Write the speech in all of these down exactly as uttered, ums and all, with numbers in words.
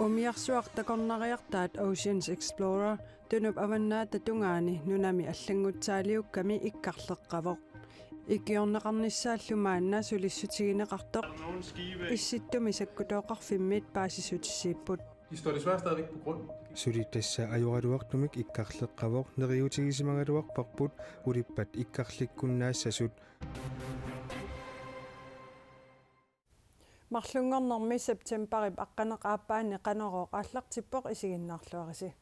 Umiarsuaq takornariartaat Oceans Explorer Tunup avannaata tungaani nunami allanngutsaaliukkami ikkarleqqavoq. Ikiorneqarnissaallu maanna sulissutigineqartoq Issittumi sakkutooqarfimmit paasissutissiipput. De står desværre stadigvæk på grund. Suli tassa ajoraluartumik ikkarleqqavoq neriuutigisimagaluarparput ulippat ikkarlikkunnaassasut. Marlunngornermi septembarip aqqaneq aappaani Qanorooq aallartippoq, isiginnaarluarisi.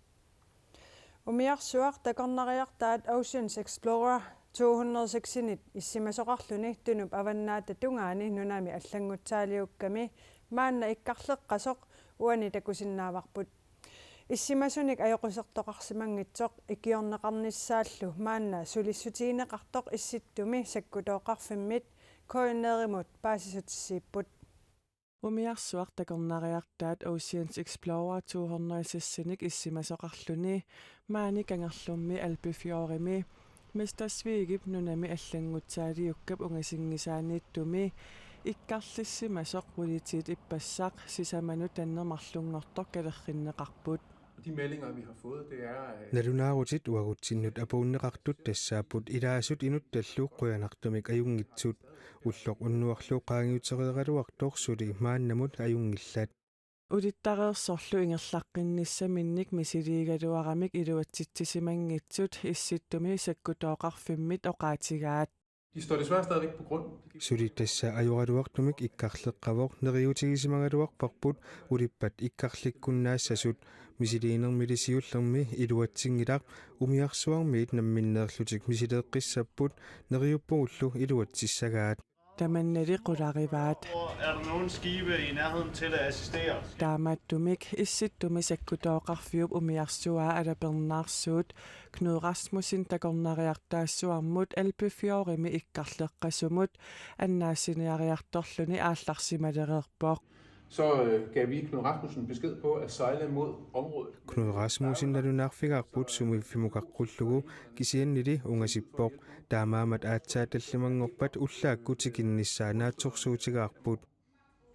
Umiarsuaq takornariartaat Oceans Explorer to hundrede seks-init issimasoqarluni Tunup avannaata tungaani nunami allanngutsaaliukkami maanna ikkarleqqasoq uani takusinnaavarput. Issimasunik ajoqusertoqarsimanngitsoq ikiorneqarnissaallu maanna sulissutigineqartoq Issittumi sakkutooqarfimmit K N R-imut paasissutissiipput. Umiarsuaq takornariartaat Oceans Explorer to hundrede seks-inik issimasoqarluni maani Kangerlummi Alpefjordimi Mester Svegip nunami allanngutsaaliukkap ungasinngisaaniittumi ikkarlissimasoq politiit ippassaq sisamanut tanneq marlunngortoq kalerrinneqarput. De meldinger, vi har fået, det er, at nalunaarutit uagutsinnut apuunneqartut tassaapput ilaasut inuttallu qujanartumik ajunngitsut. Ulloq unnuarlu qaangiutereeraluartoq suli maannamut ajunngillat. Ulittareersorlu ingerlaqqinnissaminnik misiliigaluaramik iluatsitsisimanngitsut Issittumi sakkutooqarfimmit oqaatigaat. De står desværre stadigvæk på grund. Suli tassa ajoraluartumik ikkarleqqavoq neriuutigisimagaluarparput ulippat ikkarlikkunnaassasut. Misiliinermili siullermi iluatsinngilaq umiarsuarmiit namminneerlutik misileeqqissapput, neriuppugullu iluatsissagaat. Tamannali qularivaat. Er der nogen skibe i nærheden til at assistere? Taamaattumik Issittumi sakkutooqarfiup umiarsuaa alapernaarsuut Knud Rasmussen takornariartaassuarmut Alpefjordimi ikkarleqqasumut annaassiniariartorluni aallarsimalereerpoq. Så øh, gav vi Knud Rasmussen besked på at sejle mod området. Knud Rasmussen nalunaarfigaarput sumiiffimukaqqullugu, kisiannili ungasippoq. Taamaammat aatsaat tallimanngorpat ullaakkut tikinnissaa naatsorsuutigaarput.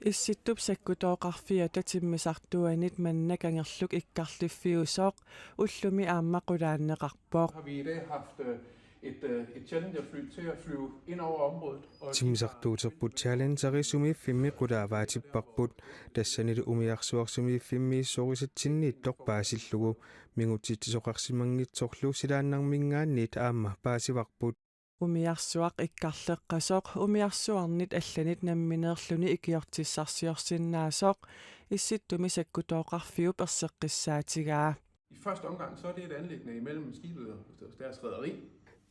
Issittup sakkutooqarfiata timmisartuanit manna kangerluk ikkarliffiusoq ullumi aamma qulaanneqarpoq. Har vi i dag haft øh, et, øh, et Challenger-fly til at flyve ind over området. Og timmisartuuterput Challengeri sumiiffimmi qulaavaatipparput. Tassanilu umiarsuaq sumiiffimmiissorisatsinniittoq paasillugu. Mingutsitsisoqarsimanngitsorlu silaannarminngaanniit aamma paasivarput. Umiarsuaq ikkarleqqasoq umiarsuarnit allanit nammineerluni ikiortissarsiorsinnaasoq Issittumi sakkutooqarfiup erseqqissaatigaa. I første omgang, så er det et anliggende imellem skibet og deres rederi.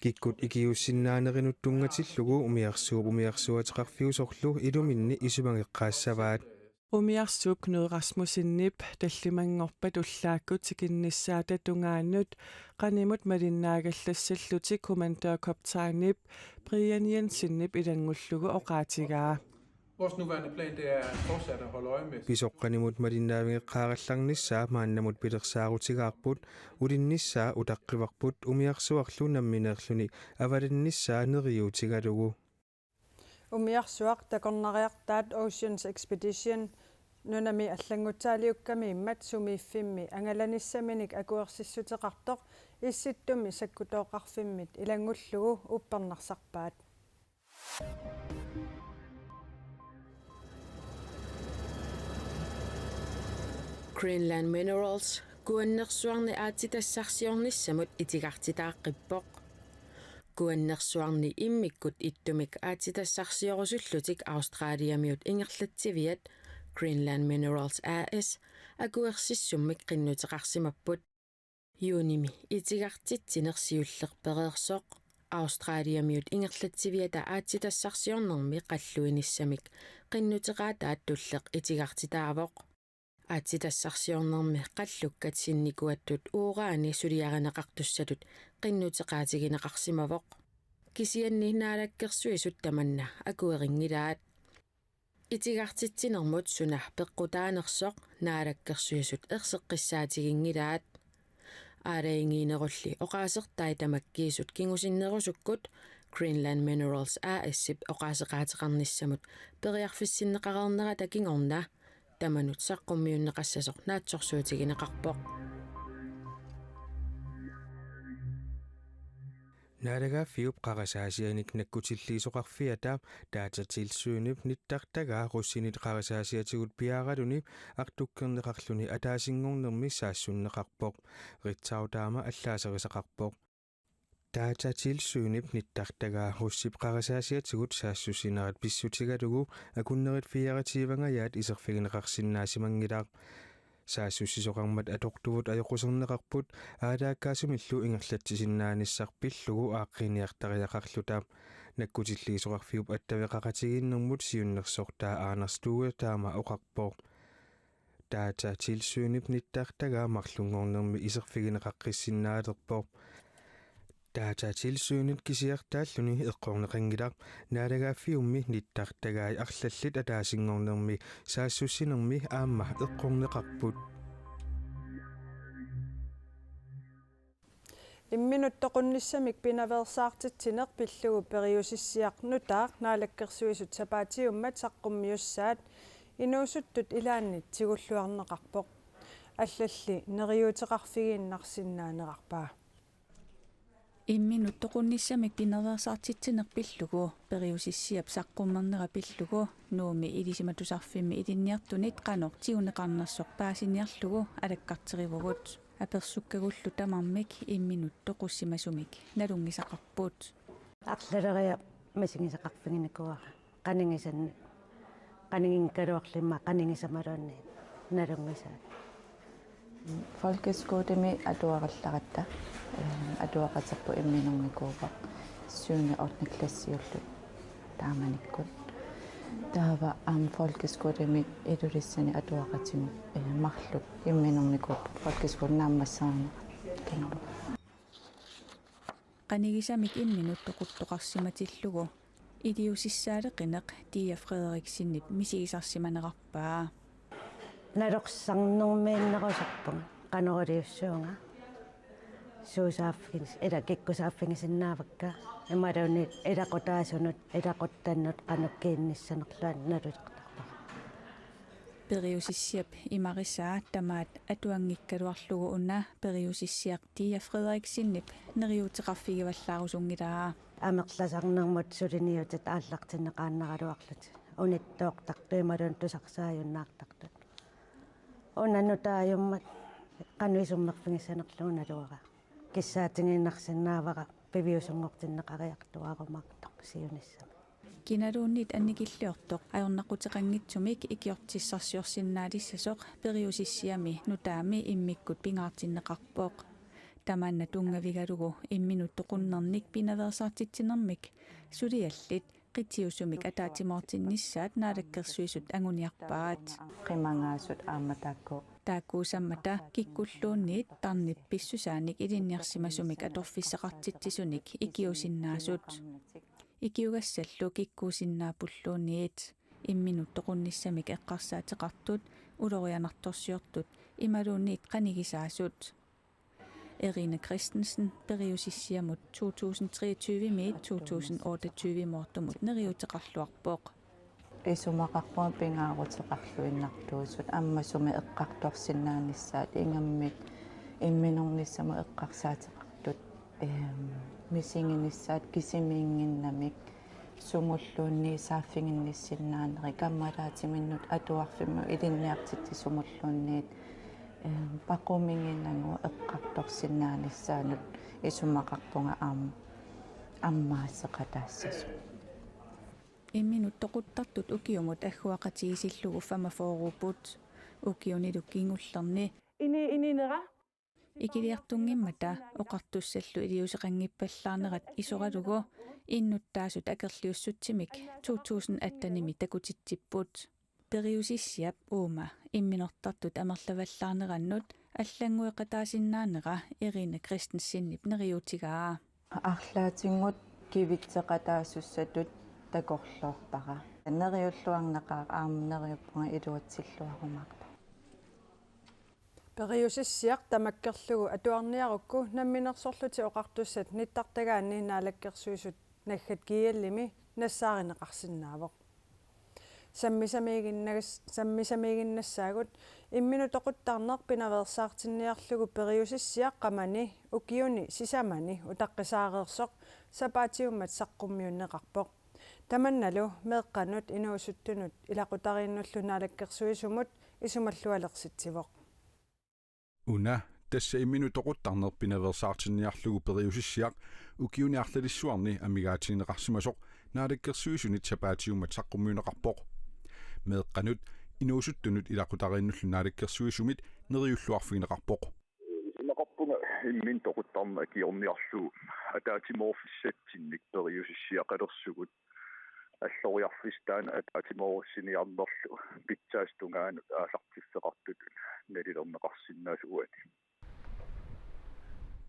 Kikkut ikiuussinnaanerinut tunngatillugu umiarsuup umiarsuateqarfiusorlu iluminni isumageqqaassavaat. Umiarsuup Knud Rasmussenip tallimanngorpat ullaakkut tikinnissaata tungaanut qanimut malinnaagallassallutik kommandørkaptajnip Brian Jensenip ilanngullugu oqaatigaa. Vores nuværende plan, det er fortsat at holde øje med. Pisoq qanimut malinnaavigeqqaarallarnissaa maannamut pilersaarutigaarput, ulinnissaa utaqqivarput umiarsuarlu nammineerluni avalannissaa neriuutigalugu. Umiarsuaq takornariartaat Oceans Expedition nunami allanngutsaaliukkamiimmat sumiiffimmi angalanissaminik akuersissuteqartoq Issittumi sakkutooqarfimmit ilanngullugu uppernarsarpaat. Greenland Minerals kuannersuarni aatsitassarsiornissamut itigartitaaqqippoq. Kuannersuarni immikkut ittumik aatsitassarsiorusullutik Australiamiut ingerlatsiviat Greenland Minerals A/S akuersissummik qinnuteqarsimapput. Juunimi itigartitsineq siulleq pereersoq Australiamiut ingerlatsiviata aatsitassarsiornermi qalluinissamik qinnuteqaataat tulleq itigartitaavoq. Aatsitassarsiornermi qallukkat sinnikuattut uuraani suliarineqartussatut qinnuteqaatigineqarsimavoq. Kisianni Naalakkersuisut tamanna akuerinngilaat. Itigartitsinermut suna peqqutaanersoq Naalakkersuisut erseqqissaatiginngilaat. Aalajangiinerulli oqaasertai tamakkiisut kingusinnerusukkut Greenland Minerals A/S-ip oqaaseqaateqarnissamut periarfissinneqareernerata kingorna tamanut saqqummiunneqassasoq naatsorsuutigineqarpoq. Naalagaaffiup qarasaasianik nakkutilliisoqarfiata Datatilsynip nittartagaa russinit qarasaasiatigut piaaraluni artukkerneqarluni ataasinngornermi saassunneqarpoq. Ritzau taama allaaserisaqarpoq. Datatilsynip nittartagaa russip qarasaasiatigut saassussinerat pissutigalugu akunnerit fireogtyvengajaat iserfigineqarsinnaasimanngilaq. Saassussisoqarmat atortuvut ajoquserneqarput aalaakkaasumillu ingerlatsisinnaanissaq pillugu aaqqinniartariaqarluta. Nakkutilliisoqarfiup attaveqaqatigiinnermut siunnersortaa Anders Due taama oqarpoq. Datatilsynip nittartagaa marlunngornermi iserfigineqaqqissinnaalerpoq. Datatilsynit kisiartaalluni eqqorneqanngilaq, naalagaaffiummi nittartagai arlallit ataasinngornermi saassussinermi aamma eqqorneqarput. Imminut toqunnissamik pinaveersaartitsineq pillugu periusissiaq nutaaq Naalakkersuisut sapaatiummat saqqummiussaat inuusuttut ilaanni tigulluarneqarpoq. Allalli neriuuteqarfigiinnarsinnaanerarpaa. Imminut toqunnissamik pinaveersaartitsineq pillugu periusissiap saqqummernera pillugu Nuummi Ilisimatusarfimmi ilinniartunit qanoq tiguneqarnersoq paasiniarlugu alakkarterivugut. Apersukkagullu tamarmik imminut toqussimasumik nalunngisaqarput. Arlaleriarlunga misigisaqarfiginikuuara. Qanigisannik, qaniginngikkaluarlunga qanigisamaluunniit nalunngisaat. Folkeskolemi atuarallaratta, eh, atuaqaterput imminernikuuvoq syvende ottende klassiullu taamanikkut. Taava aamma folkeskolemi Ilulissani atuaqatigut, eh, marluk imminernikuupput folkeskoli naammassereernerat. Qanigisamik imminut toquttoqarsimatillugu iliuusissaaleqineq Dia Frederiksenip misigisarsimanerarpaa. Nalorsarnermiinnerusarpunga qanoq iliussaanga. Suusaaffigis-, ila kikkusaaffigisinnaavakka. Imaluunniit ilaqutaasunut, ilaquttannut qanoq kiinnissanerluunniit nalulertarpara. Periusissiap imarisaa tamaat atuanngikkaluarlugu una periusissiaq Dia Frederiksenip neriuuteqarfigivallaarusunngilaa. Amerlasarnermut suliniutit aallartinneqaannaraluarlutik. Unittoortartut imaluunniit tusarsaajunnaartartut. Una nutaajummat qanoq isummerfigissanerlugu naluara. Kissaatigiinnarsinnaavara piviusunngortinneqariartuaarumaartoq siunissami. Kinaluunniit annikilliortoq ajornaquteqanngitsumik ikiortissarsiorsinnaalissasoq periusissiami nutaami immikkut pingaartinneqarpoq. Tamanna tunngavigalugu imminut toqunnernik pinaveersaartitsinermik suliallit qitiusumik ataatsimoortinnissaat Naalakkersuisut anguniarpaat. Qimagaasut aamma taakku. Taakkuusammata kikkulluunniit tarnip pissusaanik ilinniarsimasumik atorfissaqartitsisunik ikiuusinnaasut. Ikiugassallu kikkuusinnaappulluunniit. Imminut toqunnissamik eqqarsaateqartut, ulorianartorsiortut imaluunniit qanigisaasut. Erina Christensen periusissiamut to tusind treogtyve-miit to tusind otteogtyve-moortumut neriuuteqarluarpoq. Isumaqarpunga pingaaruteqarluinnartuusut ammasumik eqqartorsinnaanissaat ingammik imminornissamut eqqarsaateqartut, ehm, misiginissaat kisimiinnginnamik sumulluunniit saaffiginnissinnaanerit kammalaatiminnut atuarfimmut ilinniartitsisumulluunniit, ehm, paqumiginagu eqqartorsinnaanissaanut isumaqarpunga aam-, ammaaseqataassasut. Imminut toquttartut ukiumut agguaqatigiissillugu femogfyrreupput. Ukiunilu kingullerni Ini ininera ikiliartunngimmata oqartussallu iliuuseqanngippallaarnerat isoralugu innuttaasut akerliussutsimik to tusind atten-imi takutitsipput. Periusissiap uuma imminortartut amerlavallaarnerannut allanngueqataasinnaanera Erina Christensenip neriuutigaa. Arlaatigut kivitseqataasussatut takorloorpara. Neriulluarneqaaq aamma neriuppunga iluatsilluarumaartoq. Periusissiaq tamakkerlugu atuarniarukku Namminersorlutik Oqartussat nittartagaanni Naalakkersuisut naggat G L-imi nassaarineqarsinnaavoq. Sammisamiiginnas-, sammisamiiginnassaagut imminut toquttarneq pinaveersaartinniarlugu periusissiaq qamani ukiuni sisamani utaqqisaareersoq sapaatiummat saqqummiunneqarpoq. Tamannalu meeqqanut inuusuttunut ilaqutariinnullu naalakkersuisumut isumallualersitsivoq. Una tassa imminut toquttarneq pinaveersaartinniarlugu periusissiaq ukiuni arlalissuarni amigaatigineqarsimasoq naalakkersuisunit sapaatiummat saqqummiunneqarpoq. Meeqqanut inuusuttunut ilaqutariinnullu naalakkersuisumit neriulluarfigineqarpoq. Isumaqarpunga imminut toquttarneq akiorniarlugu ataatsimoorfissatsinnik periusissiaqalersugut alloriarfissaq taanna ataatsimoorussiniarnerlu pitsaasut tungaanut aallartiffeqartutut nalilerneqarsinnaasut uani.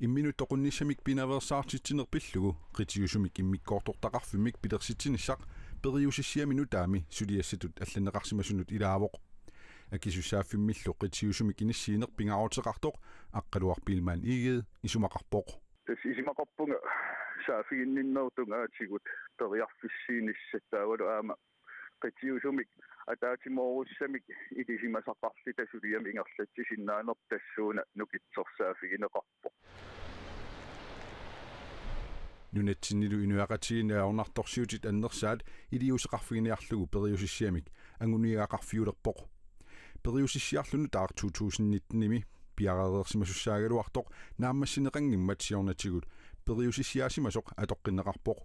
Imminut toqunnissamik pinaveersaartitsineq pillugu qitiusumik immikkoortortaqarfimmik pilersitsinissaq periusissiami nutaami suliassatut allanneqarsimasunut ilaavoq. Akisussaaffimmillu qitiusumik inissiineq pingaaruteqartoq Aqqaluaq Biilmann Egede isumaqarpoq. Tassa isumaqarpunga saaffiginninnerup tungaatigut periarfissiinissaq taavalu aamma qitiusumik ataatsimoorussumik ilisimasaqarluta suliamik ingerlatsisinnaanerput tassuuna nukittorsaaffigineqarpoq. Nunatsinnilu inuiaqatigiinni ajornartorsiutit annersaat iliuuseqarfiginiarlugu periusissiamik anguniagaqarfiulerpoq. Periusissiarlu nutaaq to tusind nitten-imi piareereersimasussaagaluartoq naammassineqanngimmat siornatigut periusissiaasimasoq atoqqinneqarpoq.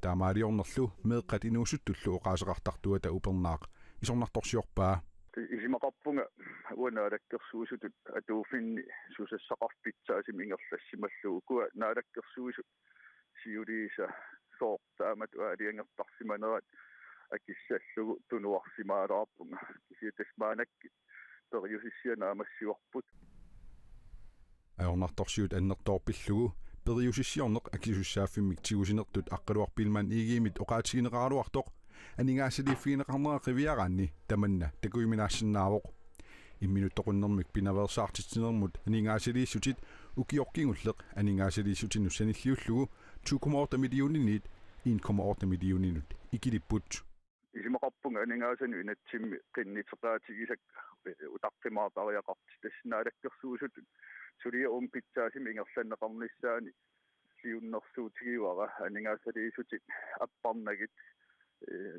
Taamaaliornerlu meeqqat inuusuttullu oqaaseqartartuata upernaaq isornartorsiorpaa. Isumaqarpunga uanga naalakkersuisutut atuuffinni susassaqarfik pitsaasumik ingerlassimallugu ukua naalakkersuisut siuliisa sooq taamatut aalajangertarsimanerat akissallugu tunuarsimaalaarpunga. Kisianni tassa maannakkut periusissiaq naammassivarput. Ajornartorsiut annertoorpillugu periusissiorneq akisussaaffimmik tigusinertut Aqqaluaq Biilmann Egedemit oqaatigineqaraluartoq aningaasaliiffigineqarnera qiviaraanni tamanna takujuminaassinnaavoq. Imminut toqunnermik pinaveersaartitsinermut aningaasaliissutit ukioq kingulleq aningaasaliissutinut sanilliullugu to komma otte millioninit en komma otte millioninut ikilipput. Isumaqarpunga aningaasanut inatsimmi qinnuteqaatigisakka utaqqimaartariaqartut, tassa naalakkersuisutut suliaq uuma pitsaasumik ingerlanneqarnissaanut siunnersuutigivara aningaasaliissutit apparnagit, ee,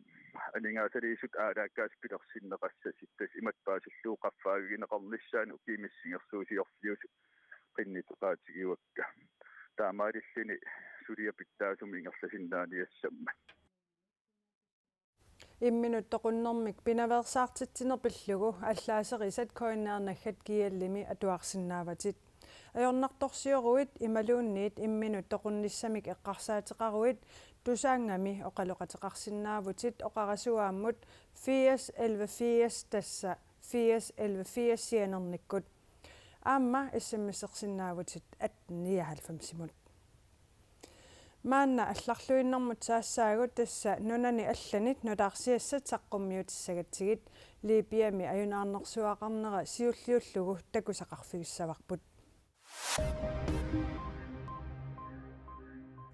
aningaasaliissutit aalaakkaasut pilersinneqassasut, tassa imatut paasillugu qaffaavigineqarnissaanut ukiumut missingersuusiorfiusut qinnuteqaatigivakka. Taamaalilluni suliaq pitsaasumik ingerlasinnaaniassammat. Imminut toqunnermik pinaveersaartitsineq pillugu allaaserisat K N R naggat G L-imi atuarsinnaavatit. Ajornartorsioruit imaluunniit imminut toqunnissamik eqqarsaateqaruit Tusaannga-mi oqaloqateqarsinnaavutit oqarasuaammut firs elleve firs, tassa firs elleve firs sianernikkut. Aamma S M S-ersinnaavutit atten nioghalvfems-imut. Maanna allarluinnarmut saassaagut, tassa nunani allanit nutaarsiassat saqqummiutissagatsigit. Libyami ajunaarnersuaqarnera siulliullugu takusaqarfigissavarput.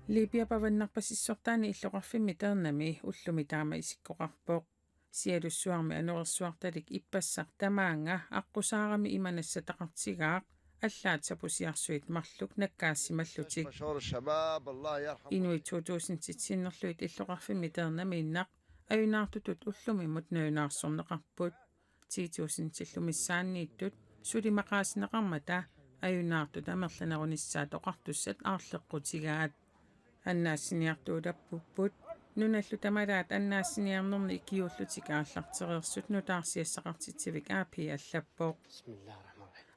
Libyap avannarpasissortaani illoqarfimmi Dernami ullumi taama isikkoqarpoq. Sialussuarmi anorersuartalik ippassaq tamaanga aqqusaarami ima nassataqartigaaq, allaat sapusiarsuit marluk nakkaassimallutik. Inuit to tusindit sinnerlugit illoqarfimmi Dernamiinnaq ajunaartutut ullumimut nalunaarsorneqarput. Ti tusindillu missaanniittut suli maqaasineqarmata ajunaartut amerlanerunissaat oqartussat aarleqqutigaat. Annaassiniartuulappupput. Nunallu tamalaat annaassiniarnerni ikiuullutik aallartereersut nutaarsiassaqartitsivik A P allappoq.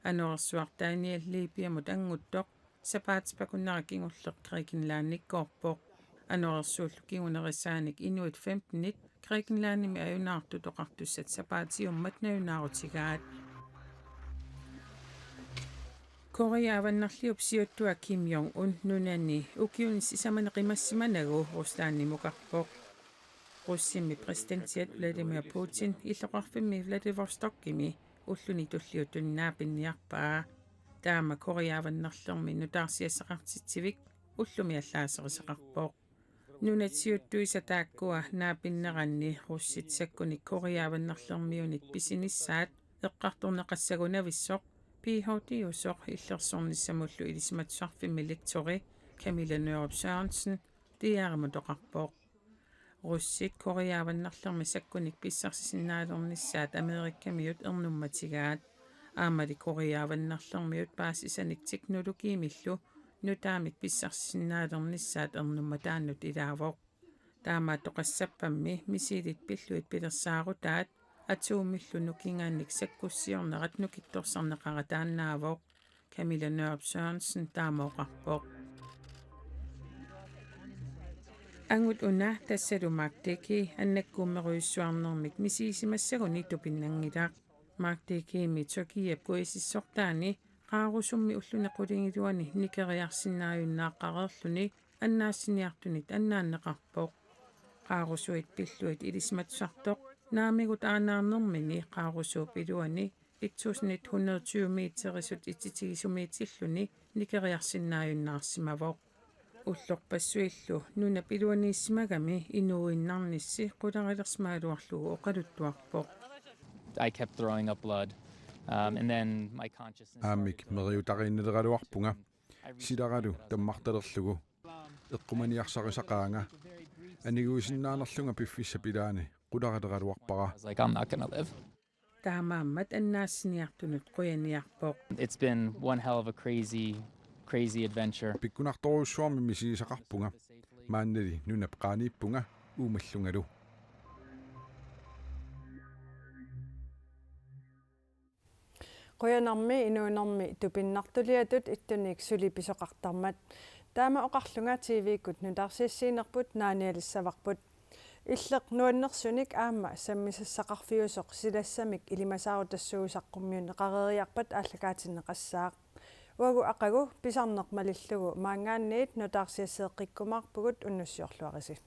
Anorersuartaanial Libyamut anguttoq sapaatip akunnera kingulleq Grækenlandikkoorpoq. Anorersuullu kingunerisaanik inuit femtenit Grækenlandimi ajunaartut oqartussat sapaatiummat nalunaarutigaat. Korea Avannarliup siuttua Kim Jong-un nunani ukiuni sisamani qimassimanagu Ruslandimukarpoq. Russimmi præsidentiat Vladimir Putin illoqarfimmi Vladivostokimi ulluni tulliuttuni naapinniarpaa. Taama Korea Avannarlermi nutaarsiassaqartitsivik ullumi allaaserisaqarpoq. Nunat siuttuisa taakkua naapinneranni russit sakkunik Korea Avannarlermiunit pisinissaat eqqartorneqassagunavissoq P H D-usoq illersornissamullu ilisimatusarfimmi lektori Camilla Nørup Sørensen D R-imut oqarpoq. Russit Korea Avannarlermi sakkunik pissarsisinnaalernissaat Amerikamiut ernummatigaat. Aammali Korea Avannarlermiut paasisanik teknologiimillu nutaamik pissarsisinnaalernissaat ernummataannut ilaavoq. Taamaattoqassappammi missilit pillugit pilersaarutaat atuumillu nukingaannik sakkussiornerat nukittorsarneqarataannaavoq, Camilla Nørup Sørensen taama oqarpoq. Angut una tassalu Mark Dickey annakkuummerujussuarnermik misigisimaguni tupinnanngilaq. Mark Dickeymi Tyrkiap kuisissortaani qaarusummi ulluni qulingiluani nikeriarsinnaajunnaaqqareerluni annaassiniartunit annaanneqarpoq. Qaarusuit pillugit ilisimatusartoq naamigut aanaarnermini qaarusuup iluani et tusind et hundrede tyve meterisut ititsigisumitsilluni nikeriarsinnaajunnaarsimavoq. Ullorpassuillu nunap iluaniissimagami inuuinnarnissi qularilersimagaluarlugu oqaluttuarpoq. I kept throwing up blood. Um, and then my consciousness. Aammik meriutariinnaleraluarpunga. Silaralu tammartalerlugu. Eqqumaaniarsarisaqaanga. Aniguisinnaanerlunga piffissap ilaani qularaleraluarpara. I was like, I'm not gonna live. Taamaammat annaassiniartunut qujaniarpoq. It's been one hell of a crazy, crazy adventure. Pikkunartorujussuarmik misigisaqarpunga. Maannali nunap qaaniippunga uumallungalu. Qujanarmi inuunermi tupinnartuliatut ittunik suli pisoqartarmat. Taama oqarlunga T V-kkut nutaarsiassiinerput naanialissavarput. Illeq nuannersunik aamma sammisassaqarfiusoq silassamik ilimasaarutassagusaq qummiunneqareeriarpat aallakaatinneqassaaq. Uagut aqagu pisarneq malillugu maanngaanniit nutaarsiasseeqqikkumaarpugut, unnussiorluarisi.